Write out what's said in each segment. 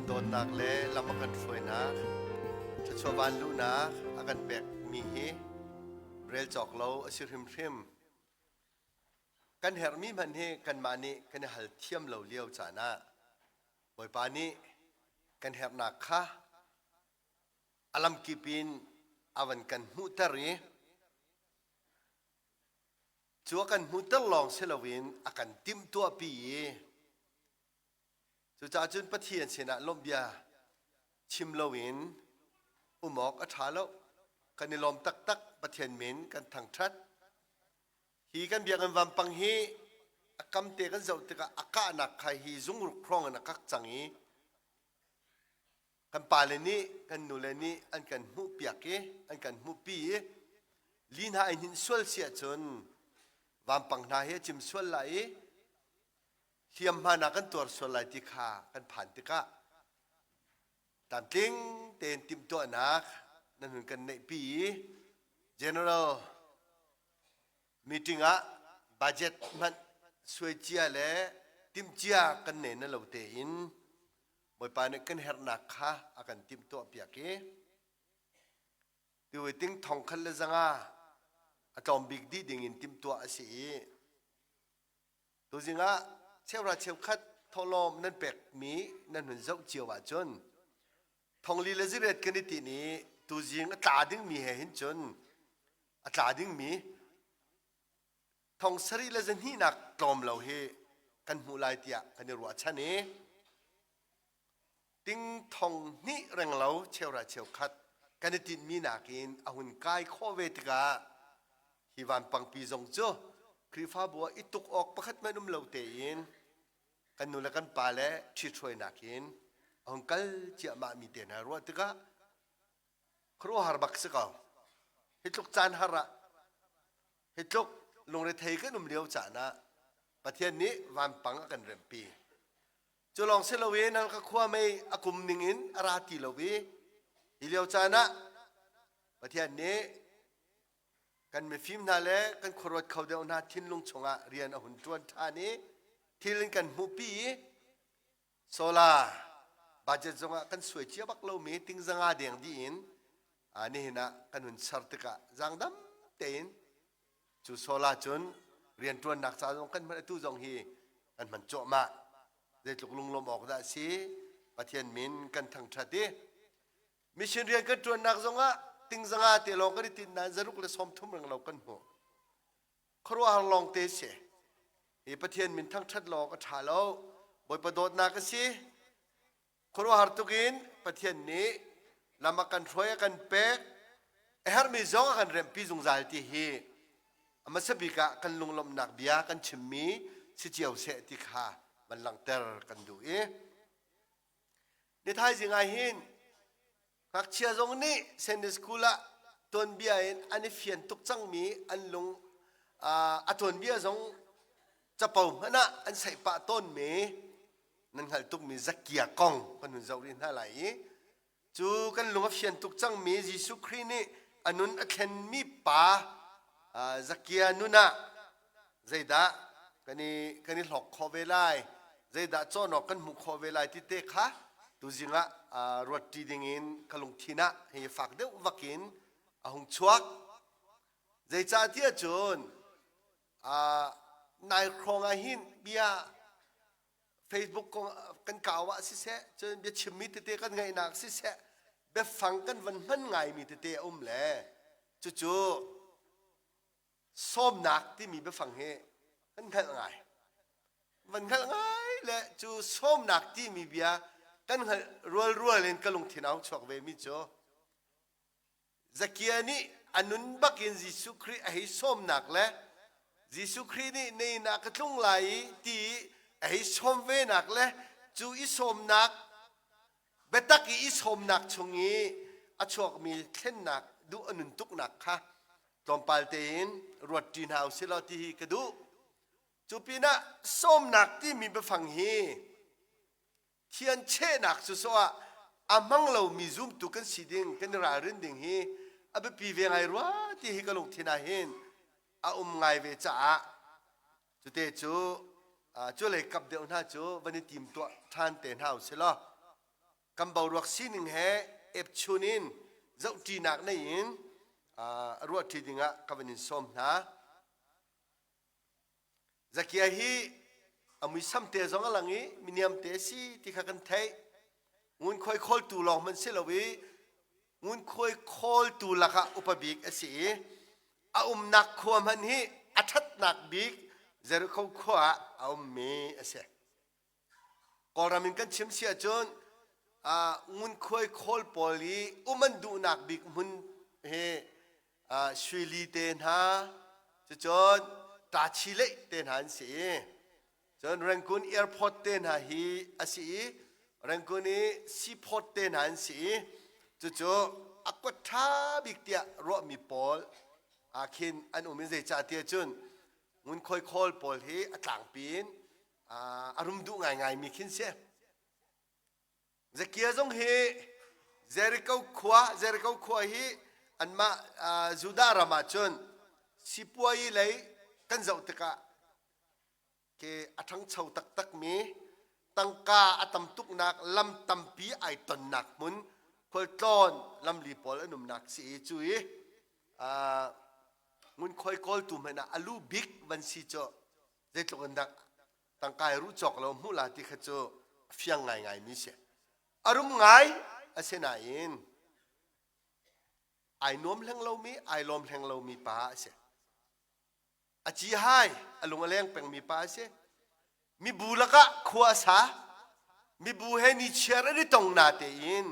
dawtnak le lam a kan hruainak, thluachuah vanluhnak a kan pekmi hi rel cawk lo a si hrimhrim. Kan herhmi hmanh hi kanmah nih kan i hal thiam lo lio caan ah Bawipa nih kan herhnak kha a lamkip in a van kan hmuhter i cu a kan hmuhter lawng si loin a kan timhtuahpi i cucaah cun Pathian sinah lawmhbia chim loin um awk a ṭha lo. Kan i lawm taktak. Pathian min kan thangṭhat. Hi kan biakinn vampang hi a kamte kan zoh tikah a kahnak kha hi zungruk hrawng in a kak cang i kan pale nih kan nule nih an kan hmuhpiak i an kan hmuhpi i li hna ai hninh sual si ahcun vampang hna hi a cim sual lai i hliamhma hna kan tuar sual lai ti kha kan phan tikah tlamtling tein timhtuahnak nan hun kan neihpi i general meeting ah budget hmanh suai cia le timhcia kan nei na lo tein Bawipa nih kan herhnak kha a kan timhtuah piak i tuai ting thong khat le zanga a tlawm bik dih ding in timhtuah a si i tuzing ah cheuhra cheukhat thawhlawm nan pekmi nan hun zoh cio ahcun thongli le ziriat kan i tin i tuzing a tla dingmi he hin cun a tla dingmi thong sarih le zahnihnak tlawm lo hi kan hmuh lai tiah kan i ruahchan i ting thong hnih reng lo cheura cheukhat kan i tinhmi nakin a hun kai khawh ve tikah hi vanpangpi zong cu Khrihfabu ah i tuk awk pakhat hmanh um lo tein kan nu le kan pa le ṭhithruainak in a hung kal ciahmah mi te hna ruah tikah khuaruahhar bak si ko. Hi tluk caan har ah hi tluk lungrethei kan um lio caan ah Pathian nih vampang a kan remhpi. Cu lawng si loin Halkha khua mei a kum ning in a ra ti lo i hi lio caan ah Pathian nih kan mifim hna le kan khuaruat kho deuh hna thinlung chungah rian a hun ṭuan ṭhan i thil in kan hmuhpi i solar budget zongah kan suai cia bak lomi tingzanga deng dih in nihin ah kan hun ser tikah zaangdam tein cu solar cun rianṭuannak ca zong kan hman atu zong hi kan hman cuahmah. Zeitluk lunglawm awk dah a si. Pathian min kan thangṭhat i mission rian kan ṭuannak zongah tingzanga te lawng kan i tinh nain zaruk le 30 reng lo kan hmuh. Khuaruahhar lawng te si. Hi Pathian min thangṭhat lawng a ṭha lo. Bawipa dawtnak a si. Khuaruahhar tuk in Pathian nih lam a kan hruai, a kan pek, a herhmi zong a kan remhpi zungzal ti hi a hmasa bik ah kan lunglawmhnak bia kan chimmi si cio seh ti kha van langhter kan duh i ni thaizing ah hin Ngakchia zong nih Sunday school ah tuanbia in an i fian tuk cangmi an lung a tuanbia zong capo hmanh ah an saih pah tawnmi nan hngalh tukmi Zakia kong kan hun zoh rih hna lai i cu kan lung a fian tuk cangmi Jesuh Khrih nih a nun a thlenmi pa Zakia nun ah zeidah kan i kan i hlawk khawh ve lai, zeidah cawn awk kan hmuh khawh ve lai ti te kha tuzing ah ruatṭi dingin ka lungthin ah hei fak deuh vak in a hung chuak. Zeicahtiah cun nai hrawng ah hin bia Facebook kong kan kau ah siseh, cun bia chimmi tete kan ngaihnak siseh, biafang kan van hman ngaimi tete a um le cucu sawmnak timi biafang hi kan hngalh ngai. Van hngalh ngai le cu sawmnak timi bia kan hngalh rualrual in ka lungthin a hung chuak ve mi cu Zakia nih a nun bakin Jesuh Khrih a hei sawmnak le Jesuh Khrih nih na inn ah ka tlung lai i ti a hei sawm venak le cu i sawmnak biatak i i sawmnak chung i a chuakmi thlennak duh a nun tuknak kha tlawmpal tein ruatṭi hna usih law ti hi ka duh. Cu pinah sawmnak timi biafang hi thian chehnak cu sawh ah a hmang lomi zumtu kan si ding kan i ralrin ding hi a biapi ve ngai rua ti hi ka lungthin ah hin a um ngai ve caah cute cu cu lei kap deuh hna cu van i tim tuah ṭhan te hna usih law. Kan boruak sining he epchun in zohṭinak nei in ruahṭi dingah ka van in sawm hna. Zakia hi a muisam te zong a lang i miniam te a si ti kha kan theih. Ngunkhuai khawltu lawng hmanh si lo i ngunkhuai khawltu lakah upa bik a si i a umnak khua hmanh hi a ṭhatnak bik Jericho khua ah a ummi a si. Kawlram in kan chim si ahcun ngunkhuai khawl pawl i um an duhnak bik hmun hi Suili te hna cucun Tachileih te hna an si i cun Rangoon Airport te hna hi a si i Rangoon i Seaport te hna an si i cucu a kuat ṭha bik tiah ruahmi pawl ah khin an um i zeicah tiah cun ngunkhuai khawl pawl hi a tlangpi in a rum duh ngaingaimi khin si. Zakia zong hi Jericho khua Jericho khua hi anmah Judah ram ah cun sipuai lei kan zoh tikah ke a ṭhangcho taktakmi tangka a tam tuknak lam tampi ai tonnak hmun khualtlawn lamli pawl an umnak si i cu i ngunkhuai kawltu hmanh ah a lu bik van si cu zeitluk in dah tangka i ruh cawk lo hmuh la ti kha cu a fiang ngaingai mi si. A rum ngai asinain ai nuam hleng lomi, ai lawm hleng lomi pa a si. A ci hai, a lung a leng pengmi pa a si. Mibu lakah khua a sa. Mibu he ni chiar an i tong na tein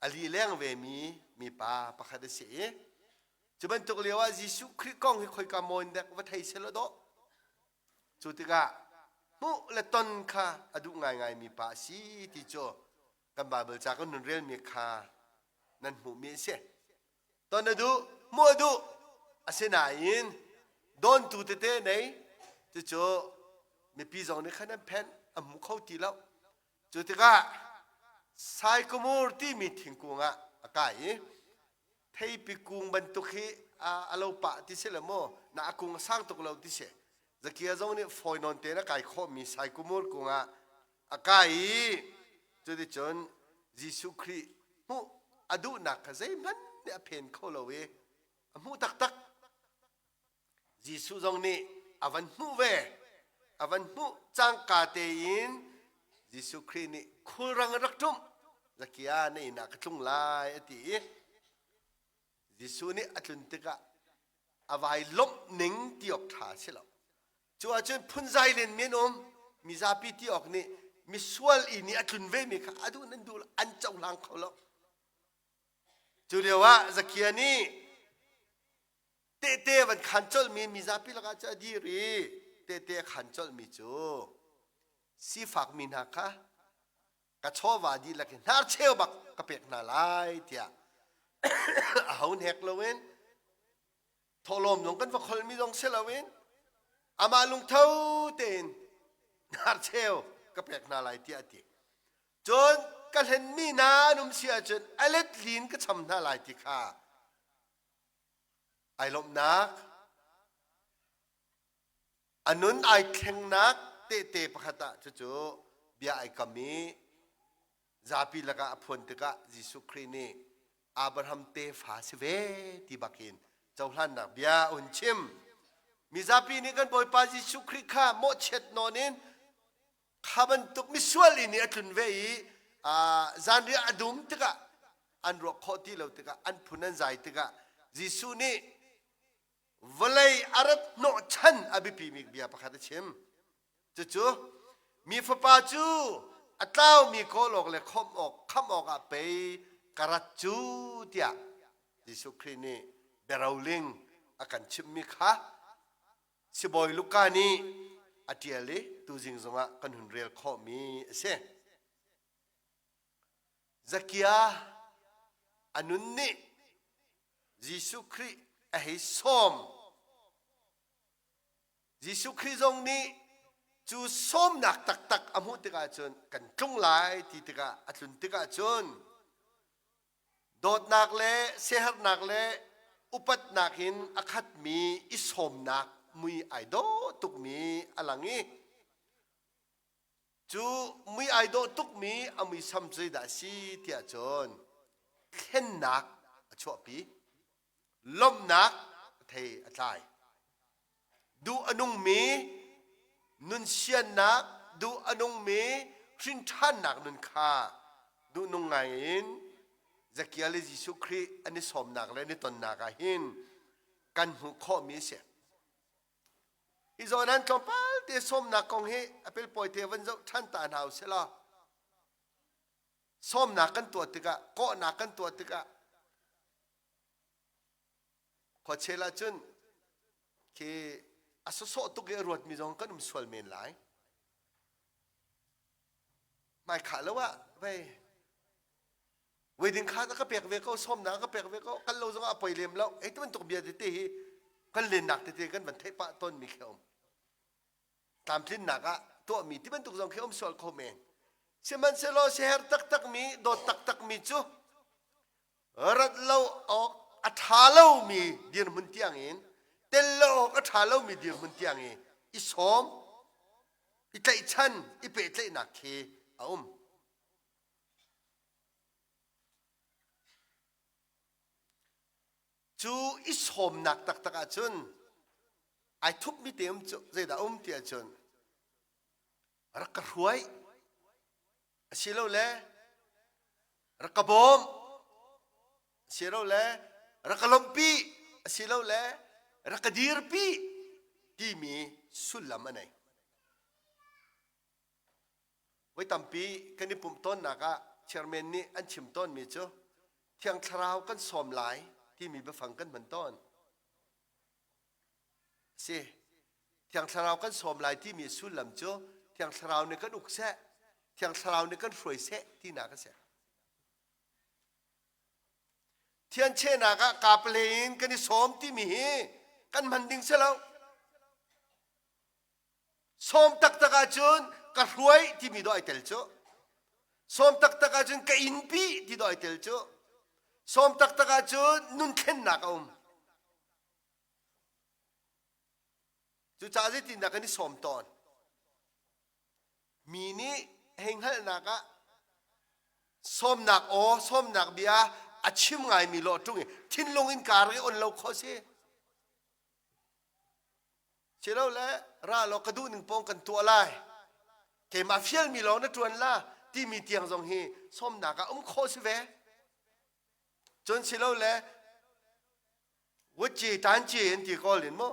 a li leng vemi mipa pakhat a si i cu bantuk lio ah Jesuh Khrih kong hi khoika maw in dek va thei selaw dawh. Cu tikah hmuh le ton kha a duh ngaingaimi pa a si ti cu kan Baibal ca kan nun relmi kha nan hmuhmi a si. Ton a duh, hmuh a duh. Asinain dawntu tete nei cucu mipi zong nih khan an phenh a hmu kho ti lo. Cu tikah saikamur timi thingkung ah a kai i theipi kung bantuk hi a lo pah ti si le maw na a kung a sang tuk lo ti si Zakia zong nih fawi nawn tein a kai khawhmi saikumur kung ah a kai i cuticun Jesuh Khrih hmuh a duhnak kha zeihmanh nih a phen kho lo i a hmuh taktak Jesuh zong nih a van hmuh ve a van hmuh cangka tein Jesuh Khrih nih khulrang a rak ṭumh Zakia na inn ah ka tlung lai a ti i Jesuh nih a tlun tikah a vai lawmh ning ti awk ṭha a si lo. Cu ahcun phunzai len mi an um mizapi ti awk nih misual i nih a tlun ve mi kha a duh nan duh an cohlang kho lo. Cu lio ah Zakia nih tehte van khan colhmi mizapi lakah cu a dir i tehte a khan colhmi cu sifakmi hna kha ka chawva dihlak in hnarcheu bak ka pek hna lai tiah a ho hnek loin thawhlawm zong kan va kholmi zong si loin amah lungtho tein hnarcheu ka pek hna lai tiah a ti. Cun ka hlenmi hna an um si ahcun a let lin ka cham hna lai ti kha ai lawmhnak a nun ai thlengnak tehte pakhat ah cucu bia ai kam i zapi lakah a phuan tikah Jesuh Khrih nih Abraham tefa si ve ti bakin cohlannak bia a hun chim. Mizapi nih kan Bawipa Jesuh Khrih kha mawhchiat nawn in kha bantuk misual inn i a tlun ve i zanriah a dum tikah an ruak khawh ti lo tikah an phun an zai tikah Jesuh nih vawlei a rat hnawhchan a biapimi bia pakhat a chim. Cucu mi fapa cu a tlaumi kawl awk le khawmh awk khamh awkah pei ka rat cu tiah Jesuh Khrih nih biaroling a kan chimhmi kha Sibawi Luka nih a ṭial i tuzing zongah kan hun rel khawhmi a si. Zakia a nun nih Jesuh Khrih a hei sawm. Jesuh Khrih zong nih cu sawmnak taktak a hmuh tikah cun kan tlung lai ti tikah a tlun tikah cun Dawtnak le siaherhnak le upatnak in a khatmi i sawmnak mui ai dawh tukmi a lang i. Cu mui ai dawh tukmi a muisam cu zeidah a si tiah cun thlennak a chuahpi. Lawmhnak a thei a tlai. Duh a nungmi nun siannak, duh a nungmi hrinṭhannak nun kha duhnung ngai in Zakia le Jesuh Khrih an i sawmnak le an i tonnak ah hin kan hmuh khawhmi a si. Hi zawn an tlawmpal te sawmnak kong hi a pelpawi te van zoh ṭhan ta hna usih law sawmnak kan tuah tikah kawhnak kan tuah tikah khuachel ahcun khi a sawsawh tuk i a ruatmi zong kan um sual men lai. Hmaikhah lo ah vei wedding card a ka pek ve ko sawmnak a ka pek ve ko kal lo zongah a poi lem lo hei ti bantuk bia tete hi kan lennak tete kan van theih pah tawnmi khi a um tlamtlinnak ah tuahmi ti bantuk zong khi um sual kho men sihmanhsehlaw siaherh taktakmi dawt taktakmi cu rat lo awk a ṭha lomi dirhmun tiangin tel lo awk a ṭha lomi dirhmun tiang i i sawm i tlaihchan i pehtlaihnak khi a um Cu i sawmnak taktak ahcun ai thupmi te um cu zeidah um ti ahcun rak ka hruai asilole rak ka bawm asilole rak ka lawmhpi asilole rak ka dirpi timi sullam a nei. Voi tampi kan i pumh tawnnak ah chairman nih an chim tawnmi cu Thiang Thlarau kan sawm lai timi biafang kan hman tawn. Si, Thiang Thlarau kan sawm lai timi sullam cu Thiang Thlarau nih kan uk seh, Thiang Thlarau nih kan hruai seh tinak a si. Thianchehnak ah kapale in kan i sawm timi hi kan hman ding si lo. Sawm taktak ahcun ka hruai timi dawh ai tel cu. Sawm taktak ahcun ka innpi ti dawh ai tel cu. Sawm taktak ahcun nun thlennak a um. Cucaah zeitindah kan i sawm tawn? Mi nih hei hngalhnak ah sawmnak aw, sawmnak bia a chim ngaimi lawh ṭung i thinlung in kaar i on lo khawh si. Silole ra law ka duh ning pawng kan tuah lai. Keimah fialmi lawng na ṭuan la timi tiang zong hi sawmnak ah um khawh si ve. Cun silole wuci tanci an ti kawl in mu.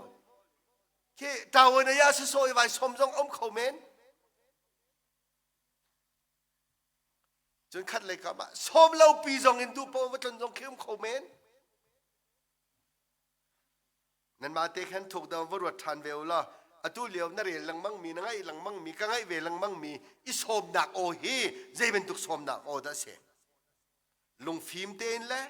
Khi tawon ya si so i vai sawm zong um kho men. Cun khat lei kam ah sawm lo pi zong in duh paoh va tlon zong khi um kho men. Nanmah te khan thuk deuh va ruat ṭhan ve u law atu lio na rel lengmang mi na ngaih lengmang mi ka ngaih ve lengmang mi i sawmnak aw hi zei bantuk sawmnak aw dah a si lungfim tein le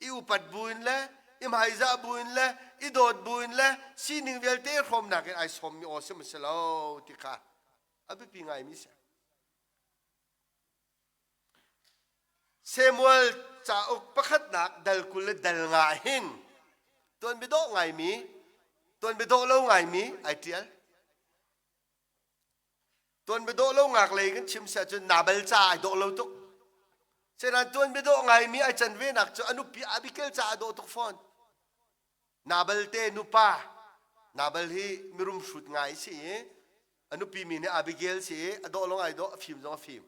i upat buin le i hmaizah buin le i dawt buin le sining vialte hrawmnak in ai sawmmi aw si maw si lo ti kha a biapi ngaimi si Samuel cauk pakhatnak dal 20 le dal nga hin tuanbia dawh ngaimi, tuanbia dawh lo ngaimi ai ṭial. Tuanbia dawh lo ngak lei kan chim si ahcun Nabal ca ai dawh lo tuk. Senain tuanbia dawh ngaimi ai can ve nak cu a nupi Abigail ca a dawh tuk fawn. Nabal te nupa Nabal hi mirum hrut ngai si i a nupi mi nih Abigail si i a dawh lawng ai dawh a fim zong a fim.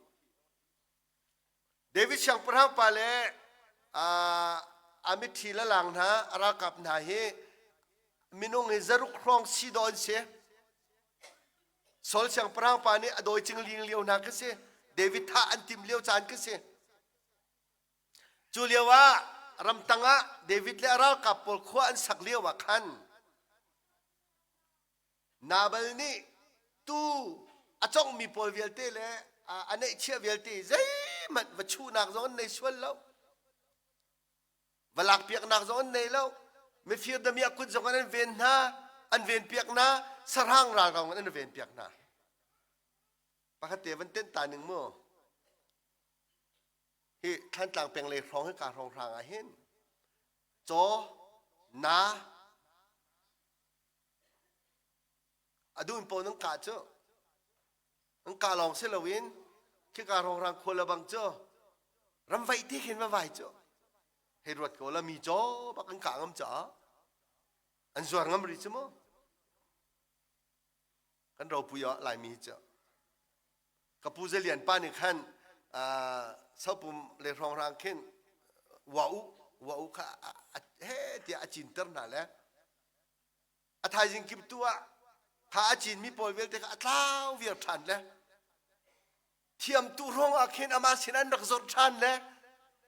David siangpahrang pa le a mitthi lalang hna a ralkap hna hi minung hi zaruk hrawng si dawh an si. Saul siangpahrang pa nih a dawi cingling lio hna khi si. David thah an tim lio caan khi si. Cu lio ah ramtang ah David le a ralkap pawl khua an sak lio ah khan Nabal nih tuu a conghmi pawl vialte le a neihchiah vialte zeihmanh va chuhnak zong an nei sual lo. Va lakpiaknak zong an nei lo. Mifir damiah kut zong an ven hna, an venpiak hna, sahrang ralrong an venpiak hna. Pakhat te van tenh ta ning mu. Hi Thlantlang peng lei hrawng hi ka hrawng hrang ah hin caw, na, A dun pawl nan kah cu. An kah lawng si loin khika rongrang khua le bang cu ramvaih te khin va vai cu hei ruat ko la mi caw bak an kah ngam caah an zuar ngam rih cu mu. Kan ropui ah Laimi hi cu ka pu Zalian pa nih khan sopum le hrawnghrang khin wa u wa u kha he tiah a cinter hna le a thaizing kip tu ah kha a cinmi pawl vialte kha a tlau viar ṭhan le thiamtu ruang ah khin amah sin an rak zawrh ṭhan le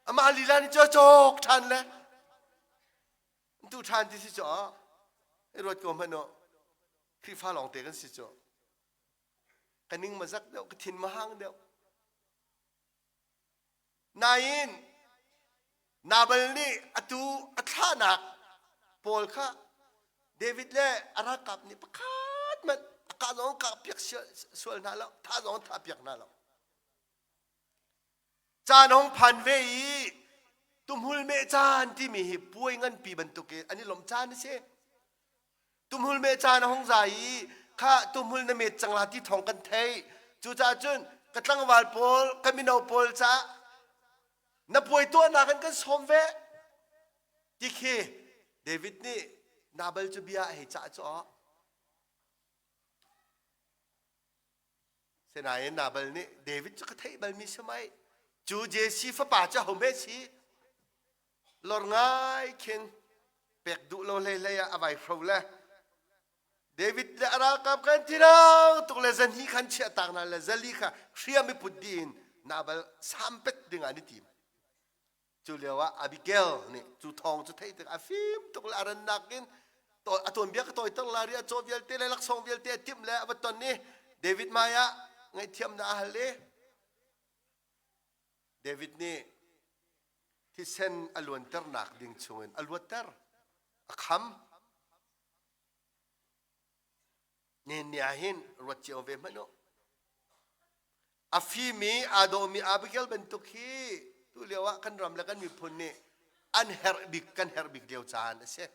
amah lila nih cu a cawk ṭhan le tu ṭhan ti si cu i ruat ko hmanh u Khrihfa lawngte kan si cu ka ning ma zak deuh ka thin ma hang deuh Nain Nabal nih atu a thlahnak pawl kha David le a ralkap nih pakhat hmanh a kah zong kah piak sual hna lo, thah zong thah piak hna lo. Caan hong phan ve i tumhul meh caan timi hi puai nganpi bantukin an i lawmh caan a si. Tumhul meh caan a hung za i kha tumhul na met cang la ti thawng kan theih. Cucaah cun ka tlangval pawl, ka mino pawl caah na puai tuahnak in kan sawm ve ti khi David nih Nabal cu bia a hei cah cu aw. Sinain Nabal nih David cu ka theih balmi si mei. Cu Jesse fapa cu ho hme si? Lor ngai khin pek duh lo hlei hlei ah a vai hro le David le a ralkap kan thirang tuk le zanhi khan chiah tak hna le zali kha hriam i put dih in Nabal sampet ding ah an i tim. Cu lio ah Abigail nih cu thawng cu theih tik a fim tuk le a rannak in a tuanbia ka tawiter la ri a caw vialte le laksawng vialte a timh le a va ton i David hmai ah ngaihthiamnak a hal i David nih thisen a luanternak ding chungin a luatter, a kham. Nihin ni ah hin ruat cio ve hmanh u. A fimi aa dawmi Abigail bantuk hi tu lio ah kan ram le kan miphun nih an herh bik kan herh bik lio caan a si.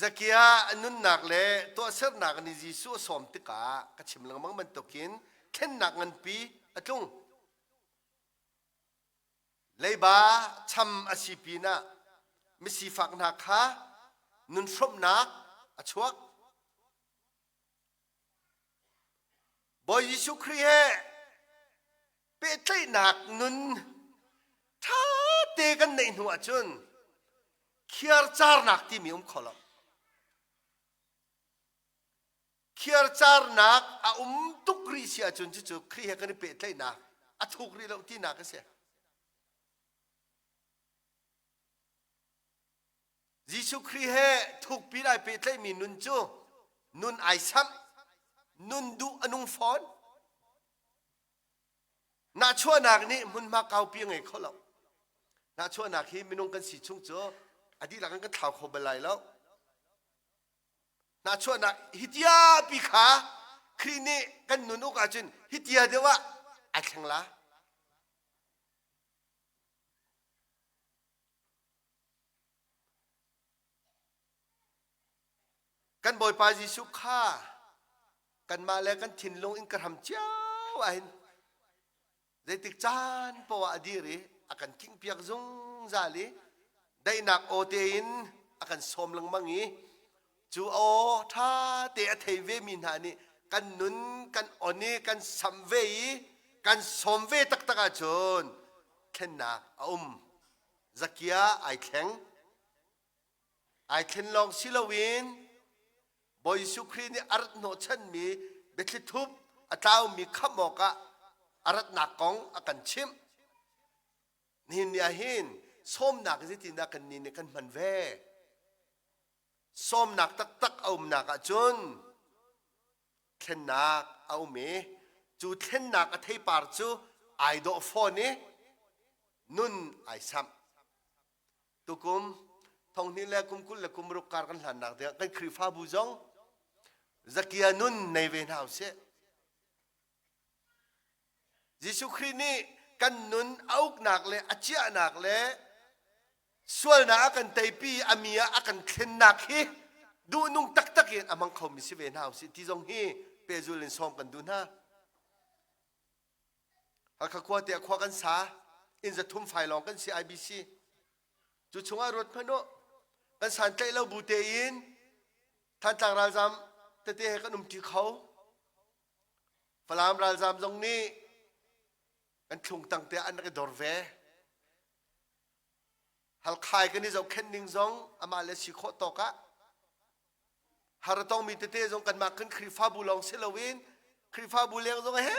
Zakia a nunnak le tuahsernak nih Jesuh a sawm tikah ka chim lengmang bantukin thlennak nganpi a tlung. Leiba cham a si pinah misifak hna kha nun hrawmhnak a chuak. Bawi Jesuh Khrih he pehtlaihnak nun ṭha te kan neih hnu ahcun khiarcarnak timi um kho lo. Khiarcarnak a um tuk rih si ahcun cucu Khrih he kan i pehtlaihnak a thuk rih lo tinak a si. Jesuh Khrih he thukpi ai pehtlaihmi nun cu nun ai samh, nun duh a nung fawn. Nahchuahnak nih hmunhma kaupi a ngei kho lo. Nahchuahnak hi minung kan si chung cu a dihlak in kan thlau kho bal lai lo. Nahchuahnak hitia pi kha Khrih nih kan nun uk ahcun hitia deuh ah ai thleng la. Kan Bawipa Jesuh kha kanmah le kan thinlung in ka hram cio ahhin zeitik caan poah a dir i a kan kingpiak zungzal i daihnak aw tein a kan sawm lengmang i cu aw ṭha te a thei vemi hna nih kan nun kan on i kan sam ve i kan sawm ve taktak ahcun thlennak a um. Zakia ai thleng. Ai thlen lawng si loin Bawi Jesuh Khrih nih a rat hnawhchanmi biathli thup a tlaumi khamh awkah a ratnak kong a kan chimh. Nihin ni ah hin sawmnak zeitindah kannih nih kan hman ve? Sawmnak taktak a umnak ahcun thlennak a um i cu thlennak a theipar cu ai dawh fawn i nun ai samh. Tukum thonghnih le kum 20 le kum ruk kar kan hlannak dingah kan Khrihfabu zong Zakia nun nei ve hna usih. Jesuh Khrih nih kan nun a uknak le a ciahnak le Sualnak a kan teipi, a mi ah a kan thlennak hi duhnung taktak in a hmang khomi si ve hna usih ti zong hi pehzul in sawm kan duh hna. Hakha khua te khua kan sa, inn zathum fai lawng kan si IBC. Cu chungah ruat hmanh u, kan santlaih lo bu tein Thantlang ralzam tete he kan umṭi kho. Falam ralzam zong nih kan thlung tang te an rak i dor ve. Halkhai kan i zohkhenh ning zong amah le si khawh tawk ah har a tongmi tete zong kanmah kan Khrihfabu lawng si loin Khrihfabu leng zong he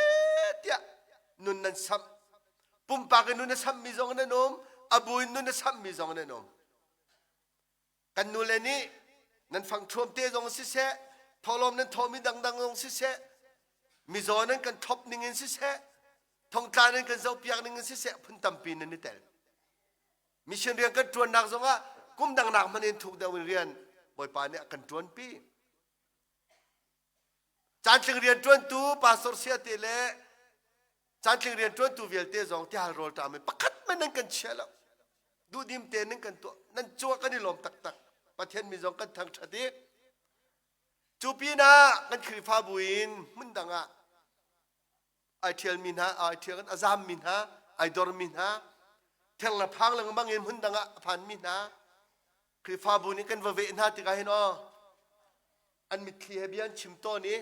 tiah nun nan samh. Pumpak in nun a samhmi zong nan um, a bu in nun a samhmi zong nan um. Kan nule nih nan fangṭhuam te zong siseh, thawhlawm nan thawhmi dangdang zong siseh, mizaw nan kan thlop ning in siseh, thongtla nan kan zohpiak ning in siseh, phun tampi nan i tel. Mission rian kan ṭuannak zongah kum dang nak hmanh in thuk deuh in rian Bawipa nih a kan ṭuanpi. Caantling rian ṭuantu pastor siate le caantling rian ṭuantu vialte zong tihal rawl ṭam in pakhat hmanh nan kan chia lo. Duhdim te nan kan tuah. Nan cungah kan i lawm taktak. Pathian mi zong kan thangṭhat i cu pinah kan Khrihfabu in hmun dang ah ai ṭhialmi hna, ai ṭhial a zaammi hna, ai dormi hna, theng le phang lengmang in hmun dang ah a phanmi hna, Khrihfabu nih kan va veh hna tikah hin aw an mitthli he bia an chim tawn i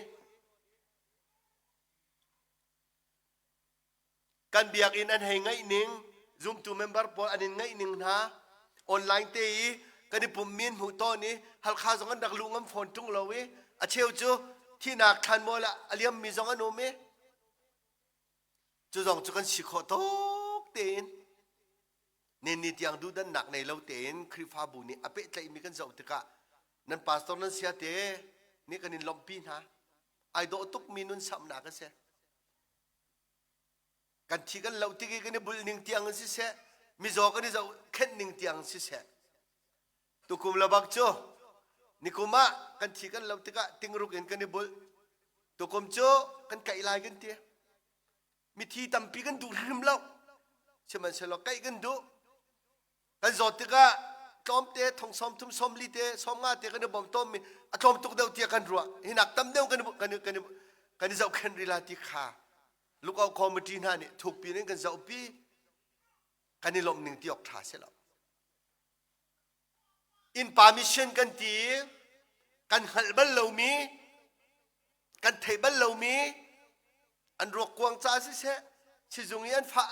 kan biakinn an hei ngaih ning zumtu member pawl an in ngaih ning hna online te i kan i pummi an hmuh tawn i Halkha zong an rak luh ngam fawn ṭung lo i a cheu cu thihnak thlanmual ah a liammi zong an um i cu zong cu kan si khawh tawk tein Ninni tiang duhdannak nei lo tein Khrihfabu nih a pehtlaihmi kan zoh tikah nan pastor nan sia te nih kan in lawmhpi hna. Ai dawh tukmi nun samhnak a si. Kan thi kan loh tik i kan i bulh ning tiang in siseh, mizaw kan i zohkhenh ning tiang in siseh. Tukum lebak cu nikum ah kan thi kan loh tikah tingruk in kan i bulh. Tukum cu kan kaih lai kan ti. Mithi tampi kan duh hrim lo. Sihmanhsehlaw kaih kan duh. Kan zawt tikah tlawmte thong sawm thum sawm li te sawm nga te kan i bawm tawnmi a tlawm tuk deuh tiah kan ruah. Hinak tam deuh kan kan kan kan i zohkhenh rih la ti kha lookout committee hna nih thukpi in kan zohpi kan i lawmh ning ti awk ṭha si lo. Innpa mission kan ti i kan hngalh bal lomi, kan theih bal lomi an ruakkuang caah siseh, sizung i an fah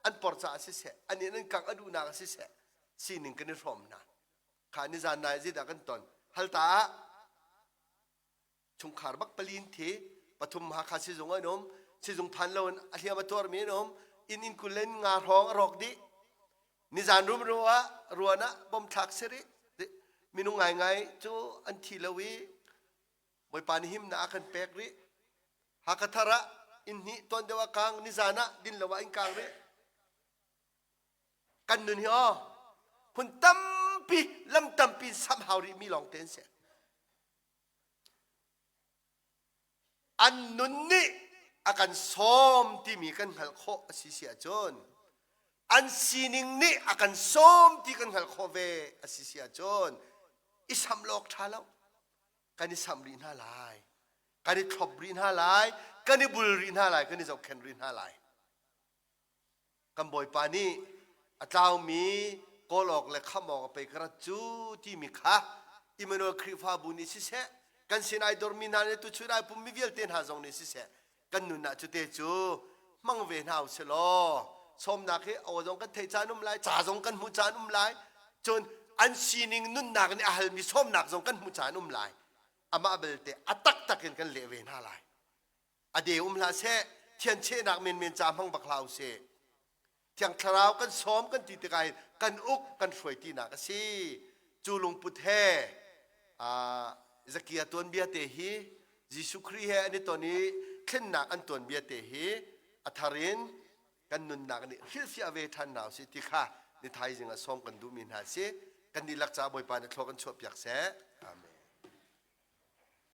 an por caah siseh, an inn an kangh a duhnak ah siseh, sining kan i hrawm hna. Kha nizan nai zeidah kan ton? Halta ah chungkhar bak palin thi pathum Hakha sizung an um sizung phan lo in a hliam a tuarmi an um inn in kulen nga hrawng a rawk dih nizan rumro ah ruan ah bom thlak si rih minung ngaingai cu an thi lo i Bawipa nih himnak a kan pek rih Hakha thar ah inn hnih tuan deuh ah kang nizan ah din lo ah in kang rih kan nun hi aw phun tampi lam tampi sam hau rih mi lawng te an si An nun nih a kan sawm timi kan hngalh khawh a si si ahcun an sining nih a kan sawm ti kan hngalh khawh ve a si si ahcun i samh lawk ṭha lo kan i samh rih hna lai kan i thlop rih hna lai kan i bul rih hna lai kan i zohkhenh rih hna lai Kan Bawipa nih a tlaumi kawl awk le khamh awk a pei ka rat cu timi kha Immanuel Khrihfabu nih siseh, kan sin ai dormi hna nih tuchun ai pummi vialte hna zong nih siseh, kan nun ah cute cu hmang ve hna usih law sawmnak hi aw zong kan theih caan um lai, ca zong kan hmuh caan um lai, cun an sining nunnak nih a halmi sawmnak zong kan hmuh caan um lai. Amah belte a taktak in kan leh ve hna lai. A de um hlah seh, thianchehnak menmen ca hmang bak hlah usih. Thiang Thlarau kan sawm kan ti tikah hin kan uk kan hruai tinak a si. Cu lungput he Zakia tuanbia te hi Jesuh Khrih he an i ton i thlennak an tuanbia te hi a thar in kan nunnak nih hrilhfiah ve ṭhan hna usih ti kha ni thaizing ah sawm kan duhmi hna si. Kan dihlak caah Bawipa nih thlua kan chuahpiak seh. Amen.